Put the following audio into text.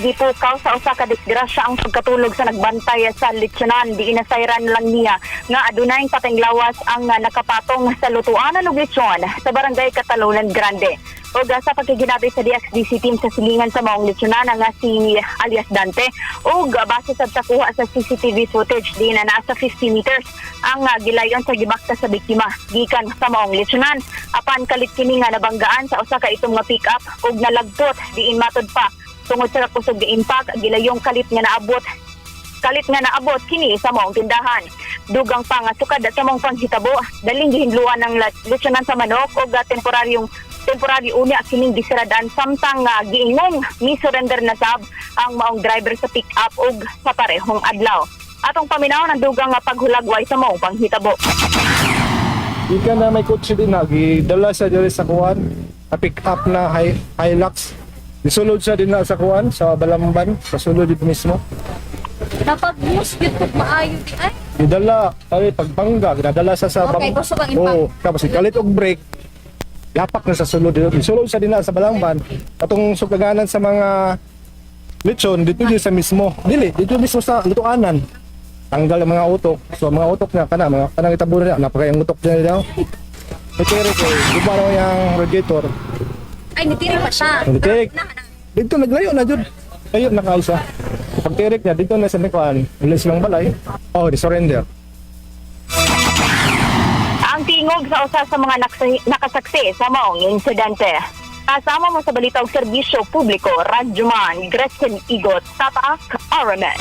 Gipukaw sa usa ka disgrasya ang pagkatulog sa nagbantay sa litsunan, di inasayran lang niya nga adunay pateng lawas ang nakapatong sa lutuanan og lechon sa Barangay Catalunan Grande. Ug sa pagkiginabi sa DXDC team sa silingan sa maong litsunan nga si alias Dante ug base sa kuha sa CCTV footage, di na nasa 50 meters ang gilayon sa gibakta sa biktima gikan sa maong litsunan, apan kalit kini nga nabanggaan sa usa ka itom nga pick up ug nalagpot, diin matod pa tungod sa kusog nga impact, gilayong kalit nga naabot kini sa maong tindahan. Dugang pa nga sukad sa maong panghitabo, daling gihinluan ng lechonan sa manok og temporaryo unya kining gisiradan samtang nga giingong ni surrender na sab ang maong driver sa pick up og sa parehong adlaw. Atong paminaw ng dugang nga paghulagway sa maong panghitabo. Ika na may kotse din na, gidala sa diri sa kuan, na pick up na Hilux. Gisulod siya din na sa kuan, sa Balamban, sa sulod dito mismo. Napag-mus gyud kog maayo di ay. Gidala, ay pagbangga, ginadala siya sa Okay, kusog ang impact. Oo, tapos ikalit og brake, yapak na sa sulod dito. Gisulod siya din na sa Balamban. Atong sugaganan sa mga lechon dito din sa mismo. Dili, dito mismo sa lutuanan. Tanggal ang mga utok. So ang mga utok na kana, mga kanang itabo na napakayang utok dyan daw. May tirik eh, di ba raw yung radiator? Ay, nitiri pa siya. Nitirik. Na, na. Dito naglayo na jud. Layo na kaisa. Pag tirik niya dito na sa Mikuan, ulit silang balay. Oh, di surrender. Ang tingog sa usa sa mga nakasaksi sa maong insidente. Kasama mo sa balita og serbisyo publiko, Radyoman, Gretchen Igot, Tapaak, RMN.